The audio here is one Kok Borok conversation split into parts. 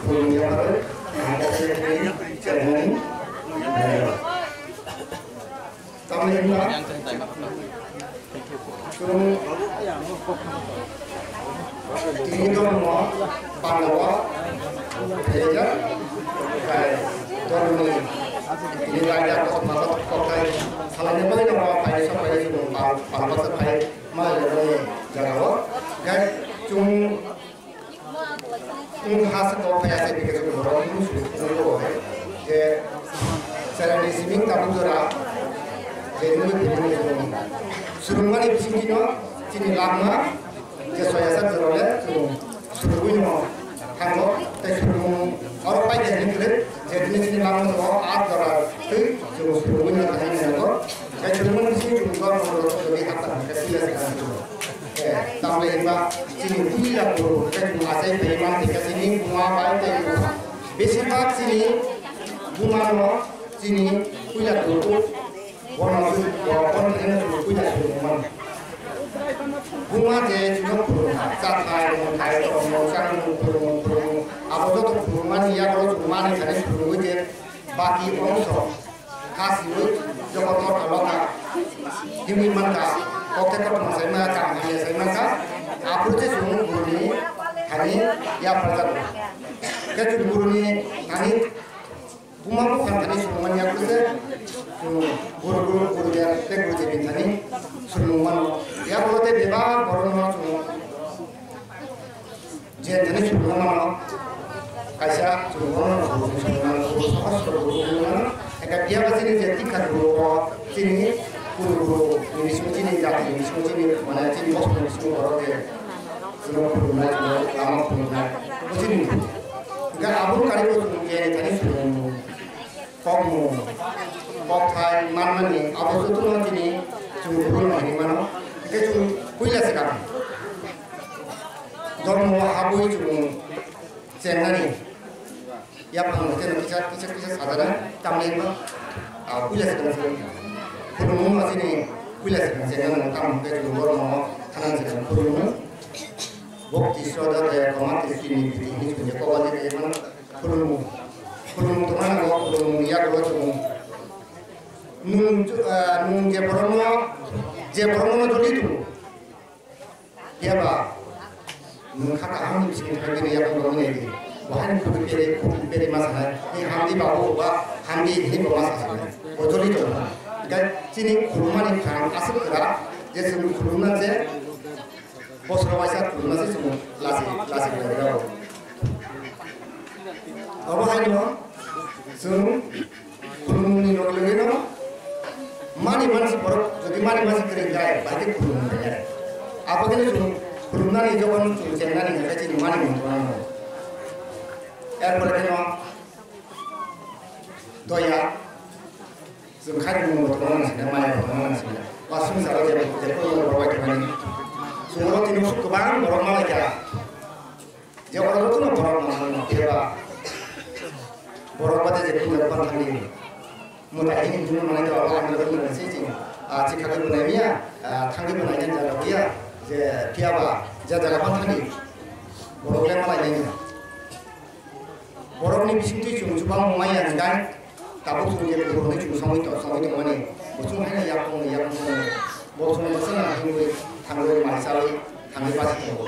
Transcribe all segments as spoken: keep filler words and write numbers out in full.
khulumya bai, ang khe tini chengnani, eh, tamni hwnba, chwng tini dhormo panda o phaijak, khai dhormoni tini raida kothoma kothai salaini bagwi no phai, sok phai chwng pal, pal bwswk phai ma jagani jaga o, khai chwng Wng ha se kok phai ya se bikhe borok wng suru phunukgo hai je chwraini siming tabuk jora je nungwi phunukgo. Surungmani bisingtwino chini langma je soyasa jorale chwng surugwino thango tei surung oro paikha hinwi kwrwi je tini chini langma jora at jora twi chwng surugwino thangwi nango. Tei surungmani bisingtwi chwng jora jora twi hapta hapta twi ya se kha. Eh, tamle himba chini puila guru, khe chwng achai phai man thika chini buma bai tei buma. Besibak chini buma no chini puila guru, bono, bono thangna chwng puila guru man. Buma je chwng phurung, chathai, mungthai, tongmung, changmung, phurung, phurung, abo joto phurung mani yago chwng mani thani phurung je baki ongso. Kha siwi jokon kotor loka himwi mankha, kokthai kotor sai mankha, kaham hamya sai mankha, aphuru se chwng guruni thani yapharwi jago. Khe chwng guruni thani buma buphang thani swrwngmani aphuru se chwng guru guru guru de tei guru debi thani swrwngmano. Yapharwi tei bebak borokno chwng Je thani chwng mano, kaisa chwng mano, chwng mano, chwng mano, eka biya ba chini je tikha chwng ko, chini kuru kuru, ni bisingo chini jati, ni bisingo chini, mane chini bosong ni bisingo borok je, chwng khulumnai, chwng lama khulumnai, bo chini. Eka abo kari bo chwng je thani chwng kokmung, kokthai manmani abo jotono chini chwng khulumnai hinwi mano, eka chwng puila se kami. Dhormo habwi chwng chengnani yaphang teno kisa, kisa, kisa sajana tamni wngkha, ah, puila swkang se khulumung ma chini puila swkang chengnani tamo hwnkhe chwng borokno thanani swkang khulumung. Bhokti sroddha daya khoma tei chini biti hinwi chwng je kokbani tei mano khulumung. Khulumung tongmani o khulumung yago chwng nwng, ah, nwng je borokno, je borokno joli tongo. Phiya ba, nwng kha kaham ni bising thangwi bini yakung rok nai di. Bo haino kubui peri, kubui peri ma sanai. Ni hamdi ba bo ba hamdi hini bo ma sanai. Bo joli tong. Ga chini khulumani kham aswk kwrak, je chwng khulumna je, bosoro waisa khulumna se chwng lasi, lasi kwlai rw. Obo haino chwng Khulumungni loge loge no mani mansi borok, jodi mani mansi kwrwi wngjai, bai khe khulumung wngjai. Abo khe chwng khulumnani jokon chwng chengnani hwnkhe chini mani mung tongmani. Er pore kheno doya, Chwng khairokmung bo tongna nang sina, maya bo tongna nang sina. Wasung salo je, je phuru borok bai tongmani. Chwng oro tini usuk kwbang borok malai kha. Je oro jotono borok nang nang phiya ba. Borok bade je phuru bang thangdi. Mutai hini hini manai to abo ang lo nang se ching. Ah, chikha ko bunai miya, ah, thangdi bunai jan jalo kiya. Je phiya ba, je jaga bang thangdi. Borok le malai nai. Borokni bisingtwi chwng chubamung maya hwnkhe, tabuk chwng je borokni chwng songwi tong, songwi tongmani, bo chwng haino yakung yakung bo chwng bwswkno himwi thangwi mai chawi thangwi bachai tongo.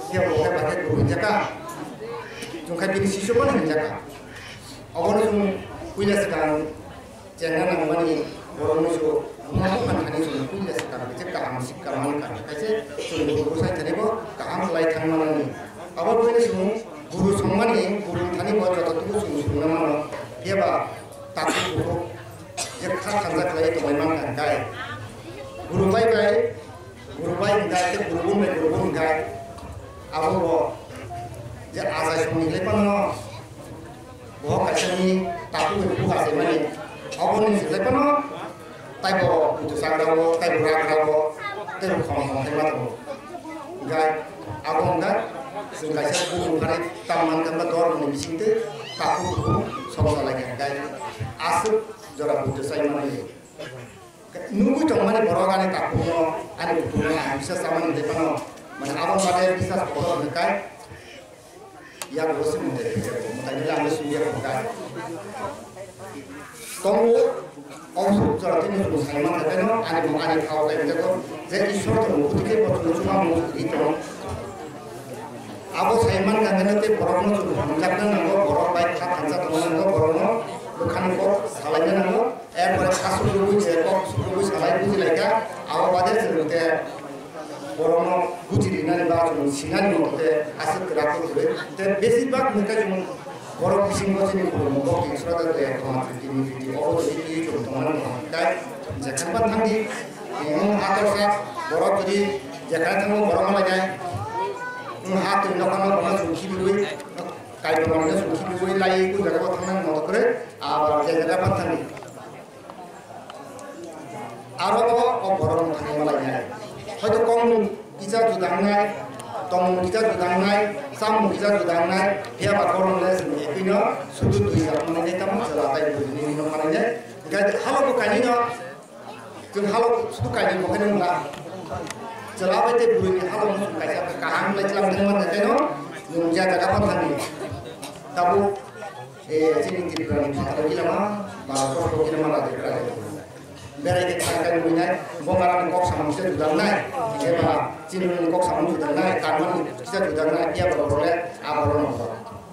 Phiya bo khe bahaikhe guru hwnjakha, chwng khe bini sisyo phano hwnjakha. Obono chwng puila swkang Chengna nangmani borokno se bo buma buphan thani chwng puila swkang khe kaham sikha mankha, khaise chwng guru bwsai thani bo kaham khlai thang manani. Abo bini chwng guru songmani guru thani bo joto tubu chwng swrwngna mano. Phiya ba takhuk bukhuk je kha khanja khlai tongwi mankha hwnkhe guru bai bai, guru bai hwnkhe tei guru bun bai guru bun hwnkhe abo bo je achai songni khlai phano. Bo kaisani takhuk bai buka se mani, aboni se phano taibo butu chagra o, taibo ragra o, taibo khom khom khe ma tongo. Gai abo wngkha chwng kaisa bukhuk phari tam man khe ba dor ni bising twi takhuk bukhuk song salai kha gai aswk jora butu chai mani. Nugwi tongmani borok ani takhukno, ani bukhukno ang bisa chamani hwnwi phano, mane abo bagwi bisas kotor hwnwi kai, yago se mundai hwnwi kai, mundai nila ang sumya hwnwi kai. Tongo, o suk jora tini chwng sai mankha khe no, ani bo ani khao kai hwnwi kai, je Ishwar tongo, gotike bo chwng chuma mung ri tongo. Abo sai mankha khe no tei borokno chwng hamjakna nango, borok bai kha thansa tongna nango, borokno bwkhani kok salaina nango. Erpore aswk rwgwi je kok swk rwgwi salai bujilaikha, abo bade chwng te borokno buji rinani ba chwng sinani mothe aswk kwrak khe kwrwi. Te besibak hwnkhe chwng borok bisingo chini khulumgo kok tinsora da de tongma tini video obo twi twi chwng tongmani tongkha. Jekhai ba thangdi, nwng hatorsa borok jodi jekhai thango borok malainai, nwng ha twi nokha nokha chwng khibiwi, kaitormani chwng khibiwi lai kung jaga bo thangnani mothe kwrwi, abar je jaga ba thangdi. Aro o, o borok no thangwi malainai. Hoito kokmung kisa juda wngnai, tongmung kisa juda wngnai, chamung kisa juda wngnai, phiya ba borok no le chwng ekwi no sudu dui jak manwi nai tamo chwla tai bwrwi ni no manwi nai. Hwnkhe halo bo kainwi no, chwng halo sudu kainwi bo khe no wngla. Chwla bai tei bwrwi ni halo no chwng kaisa kaham lai chwla wngthang man khe no, nwng je jaga phan thangni. Tabuk Eh, chini Tripura ni phataro gilama, Bharat borok gilama rajyo rajyo. Berai khe thang kai nugwi nai, bo mara ni kok samung se juda nai, eba chini ni kok samung juda nai, kanmani kisa juda nai, iya borok le, a borok no.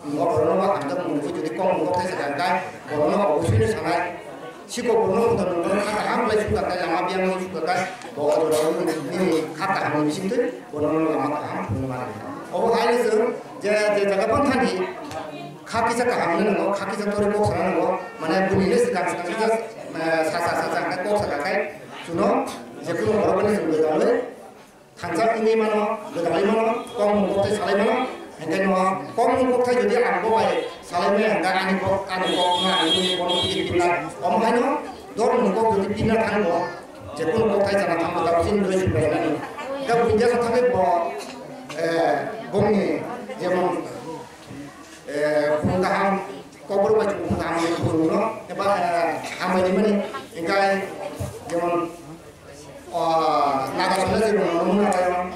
Bo borok no ba hamjak mung jodi kok mung kok thai sa kai, borok no obosoi no sanai. Siko borok no kotor no kha kaham lai sukha kai, lama biyang no sukha kai, bo o borok no nini kha kaham ni bising twi, borok no lama kaham phunuk mani. Obo hai le chwng je, je jaga phan thani, Kha kisa kaham hwnwi nango, kha kisa torwi kok sana nango, mane bwrwi le swkang swkang kisa, eh, sacha sacha hwnkhe kok saka khai, chuno je kunu borok bai chwng gwdalwi thansa wngwi mano, gwdalwi mano, kokmung kokthai salai mano, hwnkhe no kokmung kokthai jodi ang bo bai salai maya hwnkhe ani kok, ani kok no ang nini bono tigi tibna, omo haino dormoni kok jodi tibna thango, je kunu kokthai sana thango, tabuk chini joi sumbai nani. Hwnkhe buini jasa thangwi bo, eh, bongni jemon, Eh, bung kaham, kokborok bai chwng bung kaham ni bung no, eba, eh, hambai ni mani, hingkai, jemon, ah, Naga songna je bung no, mung kaham,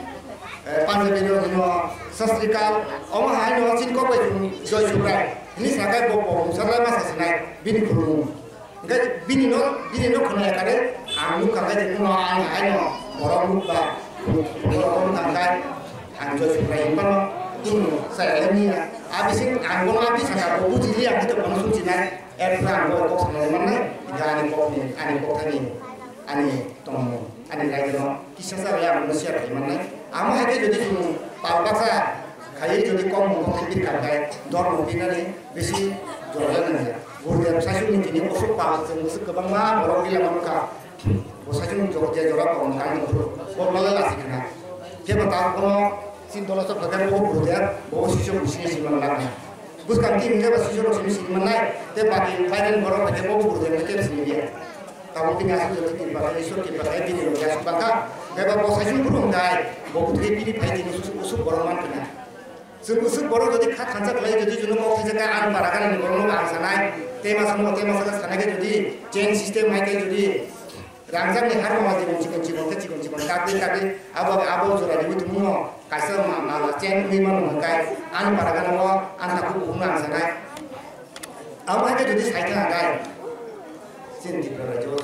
eh, Punjabi no, no, Sat Sri Akal, omo hai no, chin kok bai chwng Joy Subrai, hini sakai bo, bo, bung salai masa sinai, bini khulumung. Hingke bini no, bini no khwnaya kare, ang nukha khe, tongmo ang haino borok nukha, borok nukha khe, ang Joy Subrai hinmano, tongmo saya le niya. A bising ang bono a bising ka bo buji liya, hingke bono suchi nai, er pura ang bono kok sanai mannai, hingke ani kok ni, ani kok thani, ani tongmo, ani raida no, kisa sa le ang bono share khai mannai. Amo hai khe jodi chwng pal baksa khai jodi kokmung kok thai bini kha khe, dormo binani bisi jora le nangya. Gurudev saichung ni tini osuk pal chwng bwswk kwbangma borok bila mano kha. Bo saichung jora je jora bo mokang ni phuru. Bo lala lasi khna. Khe bo ta kono chin dola chok kha bo Gurudev bo sisyo busi ni siman lak na. Bwskang tin khe bo sisyo rok sini siman nai. Te baki final borok khe bo Gurudev khe sini dia. Tabuk tini aswk jotoni kripa khe, Iswar kripa khe bini logi aswk bangkha. Bebak bo saisung phuru hwnkhe bo bwtwi bini phai tini usuk, usuk borok mankha na. Chwng usuk borok jodi kha thansa khlai, jodi chwngno kok thaisa khe ang para ganani borokno ang sanai. Tei masa no, tei masa sanai khe jodi chain system hai khe jodi rangjakni har rok chikon chikon chikon khe chikon chikon kakri kakri abo, abo jora riwi tongmano kaisa ma, ma, ma chain wngwi mano hwnkhe ang para gana o ang takhuk bukhukno ang sanai. Abo hai khe jodi sai khe hwnkhe chini Tripura rajyo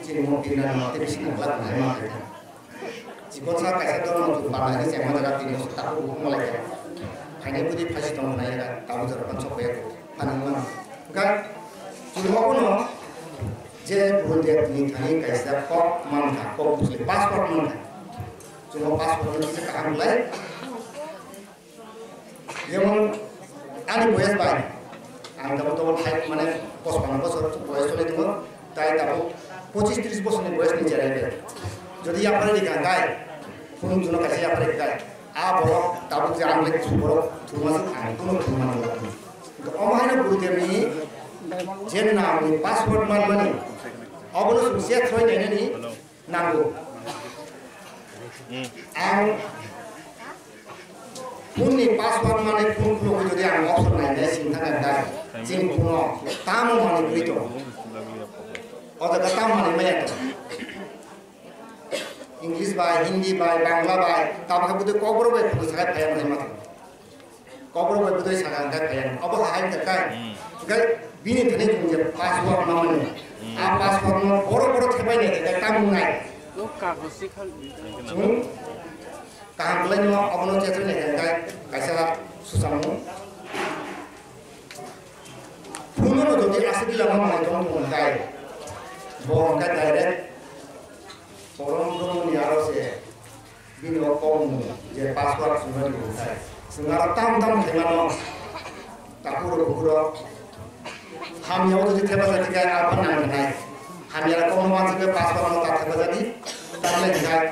chini mantri nang tei bisi nang glak nai ma khe. Chikon sa kaisa dormo tu bana ni chengma jaga tini takhuk bukhuk malai khe. Phainai budi phaisi tong nai khe tabuk jora pan sok ya khe phanang mano. Hwnkhe chwng obono je Gurudev ni thani kaisa kok mankha, kok bujli, password mankha. Chwng o password ni kisa kaham khlai. Jemon ani boyes bai, ang tabuk tabuk thai mane pochpanno bosor boyes choli tongo, tai tabuk pochis tris bosorni boyesni cherai bai. Jodi yaphar rikha hwnkhe, kunu jono kaisa yaphar rikha, a borok tabuk je ang le borok thuma se thang, kunu thuma nang. Omo haino Gurudevni je namni password manmani, obono chwng se throi nainani nango. Ang phone ni password mane phone khulugwi jodi ang option nai nai sing thang kha, chini phone o tamo manwi kwrwi tongo. O jaga tamo manwi maya tongo. English bai, Hindi bai, Bangla bai, tamo khe bwtwi Kokborok bai phone sakai phaiya nai ma tongo. Kokborok bai bwtwi saka hwnkhe phaiya. Obo hai hwnkhe kai. Hmm. Hwnkhe bini thani chwng je password ma mani. Hmm. A password no boro boro thepai nai hwnkhe tamo nai. Chwng kaham khlai no obono chetrwi nai hwnkhe kaisa suchamo. Phone no jodi aswk gila ma manai tong tong hwnkhe bo hwnkhe direct Porom Brahmani aro se. Bini o kokmung je password chwngno rwkha. Chwng aro tam tam khaimano. Takhuk rok bukhuk rok. Hamya o jodi thepa jati khe aphano nang nai. Hamya rok kokno wansuk khe password no ta thepa jati. Tamle hinai.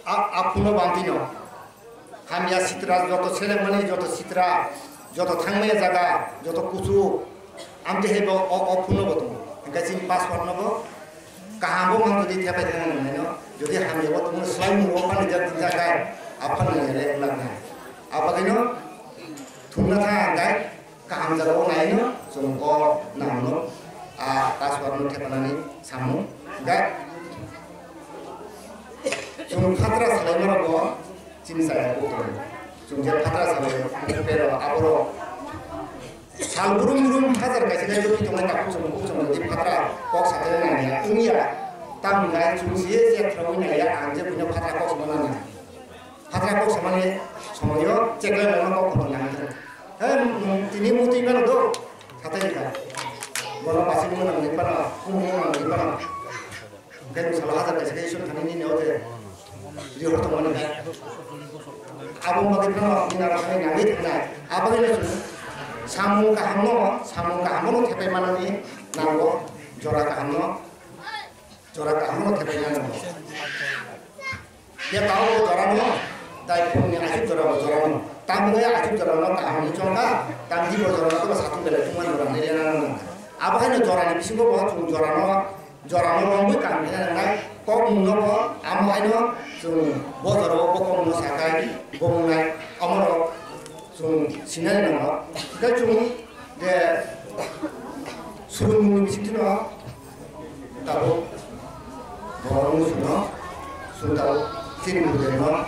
A, a phone o bantino. Hamya sitra joto selengmani, joto sitra, joto thangmani jaga, joto kuchuk. Amtwi hai bo o, o phone no bo tongo. Hwnkhe chini password no bo kaham bo mang jodi thepai thang nang nai no. Jodi hamya bo tongmani slai mung bo pani jak tin jak kai. Aphano nang nai le wngna nai. Abagwi no thumna tha ang kai kaham jaga o nai no chwng o nang no. A password no thepanani samung. Hwnkhe chwng khatra salai mano bo chini chaya bo tongo. Chwng je khatra salai mano pero aboro Sal brum brum hajar kaisa nai jodi tongnai takhuk chwng bukhuk chwng jodi phatra kok sathai nang ya wngya. Tamo nai chwng si ye je thrawi nang ya ang je buino phatra kok sama nang. Phatra kok samani somoyo cheklai laima kok kotor nang thang. He, tini mutwi mano do. Sathai kha. Bono basi mo nang ni pana, kumo nang ni pana. Hwnkhe nwng salo hajar kaisa khe Isor thani nini o je rihor tongmani khe. Abo wngkha khe phano nini aro thani nangwi thangnai. Aboni no chwng samung kahamno, samung kahamno thepai manani nango, jora kahamno, jora kahamno thepai nango. Phiya tabukbo jorano, tai phungni aswk jorabo jorano. Tamni aswk jorano kaham wngwi chongkha, tamni bo jorano kobo satung belai tungmani jora hinwi lenani nango. Abo haino jorani bisingo bo chwng jorano, jorano romwi kaham khe nangnai. Kokmungno bo amo haino chwng bo jorao bo kokmungno sakai bo wngnai. Omorok chwng sinani nango. Tei chwng je surungmungni bisingtwi no tabuk borok musuno chwng tabuk chini budino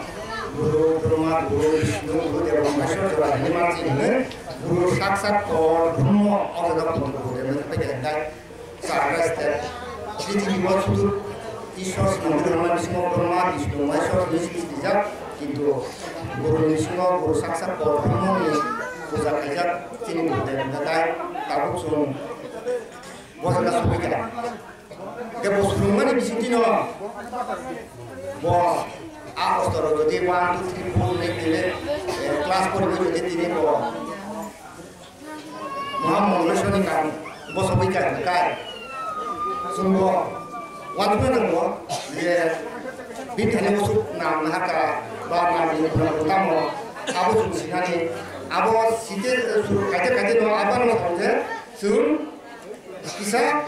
Guru Brahma, Guru Vishnu, Guru Deva Maheshwar jora hinwi ma chini hwnwi Guru Saksat Por Brahma o jaga Guru Deva Maheshwar. Chakra step. Prithibi o sudu Ishwar swnamwi rwma bisingo Brahma, Vishnu, Maheshwar hwnwi swijak, kintu Guru ni bisingo Guru Saksat Por Brahma ni puja khaijak chini Guru Dev wngkha tai tabuk chwng bo jaga sogwi kha. Khe bo swrwngmani bisingtwi no bo a ostoro jodi one, two, three, four hwnwi tini, eh, class four hwnwi jodi tini bo Maha Mongolesorni kaam bo sogwi kha kai. Chwngbo uansukna nango je bini thani usuk nam nahar kha ba nam ni phunang tamo abo chwng sinani abo site suru khaite khaite no abo no sao je chwng kisa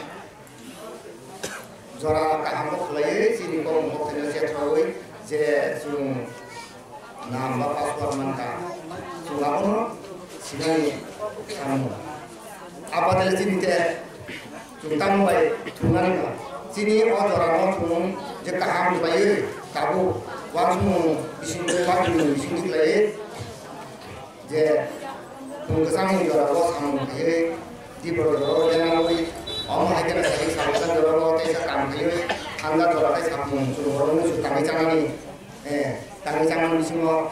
jora kaham khlaiwi chini kok mokthai no chetrawi je chwng nam ba password mankha, chwng abono sinani samung. Abadale chini te chwng tamo bai thumnani ba chini o jora no chwng je kaham khlaiwi tabuk uansukmung bisingtwi ba bisingtwi khlaiwi je chwng kwchangni jora o samung khlaiwi Tibor jora o lenawi omo hai khe sai salsa jora o teisa kam khlaiwi hanja jora tei samung chwng borokno chwng tangwi chanani. Eh, tangwi chamani bisingo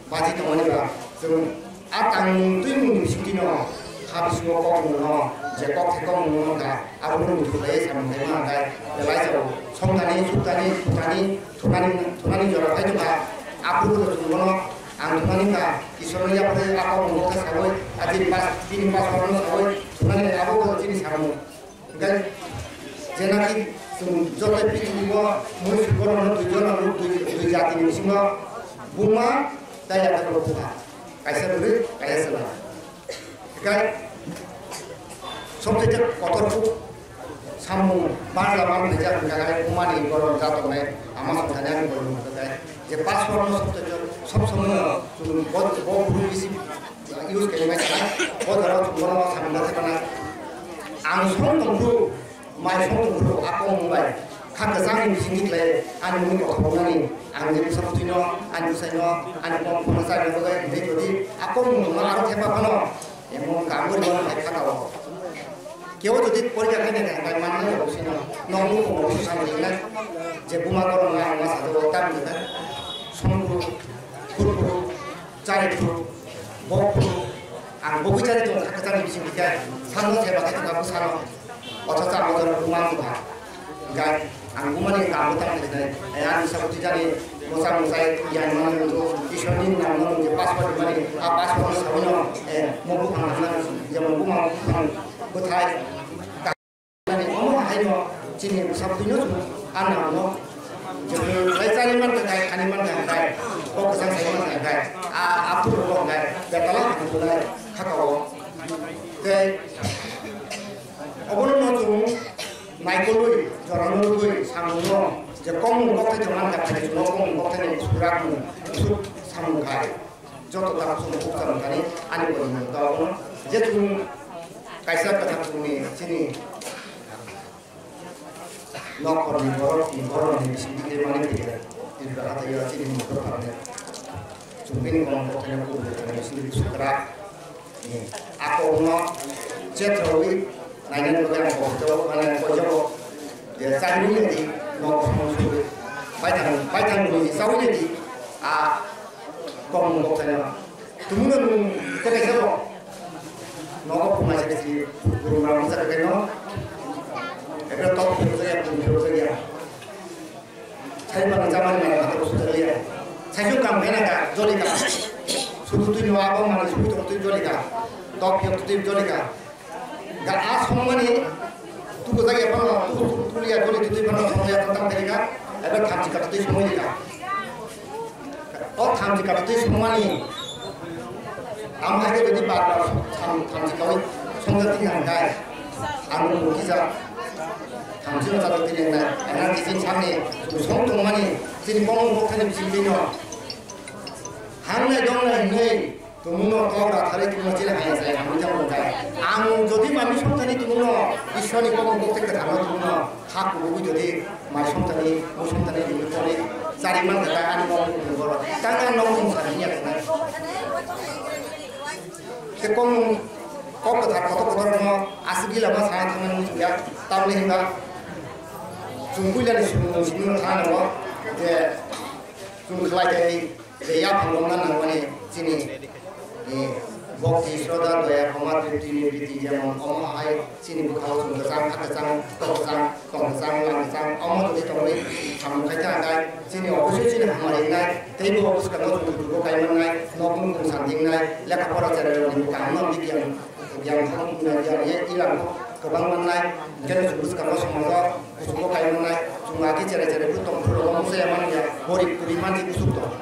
baji tongmani ba, chwng a tangmung twimungni bisingtwino, ha bisingo kokmungno, je kok thai kokmungno wngkha, abono muitu khlaiwi samung khlai mano, hwnkhe belai jora songtani, suktani, thutani, thunani, thunani jora phai tongkha, aphuru chwng bono ang thunani wngkha, Isorno yapharwi a kokmung khe sawi, a chini pas, chini pas kokmungno sawi, thunani abo chini samung. Hingke jenaki chwng joto prithibibo mui sukorono dui jono rok dui, dui jatini bisingo buma tei yathekbo bupha. Kaisa bwrwi, kaisa chwla. Hingke sobse je kotor kuk samung barla man khaijak hingka hai bumani borok jatoknai ama songthani ani borok hingka hai. Je password no sobse je sob somoy chwng bo, bo bwrwi bisi use khaimai sana, bo jora chwng bono samung khe khana. Ang song tongphuru, mai song tongphuru, a kokmung bai kha kwchangni bisingtwi khlai ani mungni kothok wngnani, ang je bwsa bwtwino, ani bwsaino, ani kokmung phano chari bagwi hwnwi jodi a kokmung no aro thepa phano, emon kangori bono hai kha ka o. Keo jodi porikha khaina khe hai manna rok sino, nokni kokmung sano hinna, je buma borok no ang ma sajago tamni khe, songphuru, phurphuru, chari phuru, bo phuru, ang bo bwchari tong kha kwchangni bising khe, sano seba khe tongkha bwsano, othocho ang ojoro buma tongkha. Gai, ang bumani kaam tang khe nai, eh, ang sa uti jani, mosa mosa, yan mano nunggu, Ishwarni nang mano nunggu, passport mani, a passport ni sawi no, eh, mo buphang nang, jemon buma buphang bwthai, Ani omo hai no chini bwsa bwtwi no chwng anna no chwng lai chani man thang khai, khani man thang khai, kok kwchang sai man thang khai, a, a phuru rok khai, betala ang thunai khaka o. Tei obono no chwng naikolwi, jorano rwgwi samung no je kokmung kokthai tongma kha, phai chwng kokmung kokthai ni surak mung, suk samung khai. Joto takhuk chwng kuk chwng thani ani borokni mung tao je chwng kaisa kwthang chwngni chini nokhorni borokni borokni bising twi mani khe Tripura hathai o chini mung twi pharni chwng bini borokni kothai no kubui thani bising twi sukra ni akok no chetrawi nainani bagwi ang kok jago mane kok jago je chari nini di nok song sugwi paithang paithang ni chawi ni di a Kokmung kokthai no. Tumungno nung tei kaisa bo. Nogo phunai se si guru ma masa kai no. Ekra tok phunai se ya phunai se ya. Sai ma jama ni ma ko su ya. Sai su kam kena ka joli ka. Su tu no abo ma su tu joli ka. Tok yo tu joli ka. Ga a songmani tuku jagya phano, tuku, tuku, tuku ya, tuli, tuli phano songya, tang, tang, tang, ka, ebe thamchi ka twi songmani ka. O thamchi ka twi songmani, ang hai ke jadi bar, bar, tham, thamchi ka wi songya twi nang kai. Ang mo kisa, thamchi ka twi nang kai. Ena kisin sangni, song tongmani, sini bong bong thani bisin bino. Hangnai dongnai hinwi, Tumungno kok ra thari tumungno chini hai sai hamwi jang rwkha. Ang jodi mami songthani tumungno Ishwarni kokmung kokthai kwtharno tumungno ha kubugwi jodi mai songthani, mui songthani tumungno chari man kha ani kokmung tumungno. Tang ang nokmung sa hinya kha. Te kokmung kok kwthar kotor kotorno aswk gila ma sa thangmani muchungya. Tamni hinba chwng puilani sumung sumung thangno je chwng khlai khai Je yaphang romna nangmani chini, eh, bhokti, shraddha, doya, khoma, tripti, nibriti, jemon omo hai chini bwkhao chwng kwchang, ha kwchang, tok kwchang, tong kwchang, lang kwchang, omo tongwi tongwi samung khai ta khe chini oboisoi chini hamari wngnai, teibo bwskango chwng dugo kai mannai, nokmung kung santi wngnai, lekha pora cherai rokni bwkang no bigyan Yang thang yang ye ilang kwbang mannai, hingke no chwng bwskango somajo kuchugo kai mannai, chwng agi cherai cherai bwtong phuru rok mungsa ya manya, gorib kwrwi mansi kuchuk tong.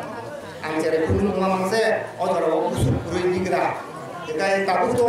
Ang cherai phuru nungma mangse, o jora o kuchuk kwrwi nigra. Hingke tabuk to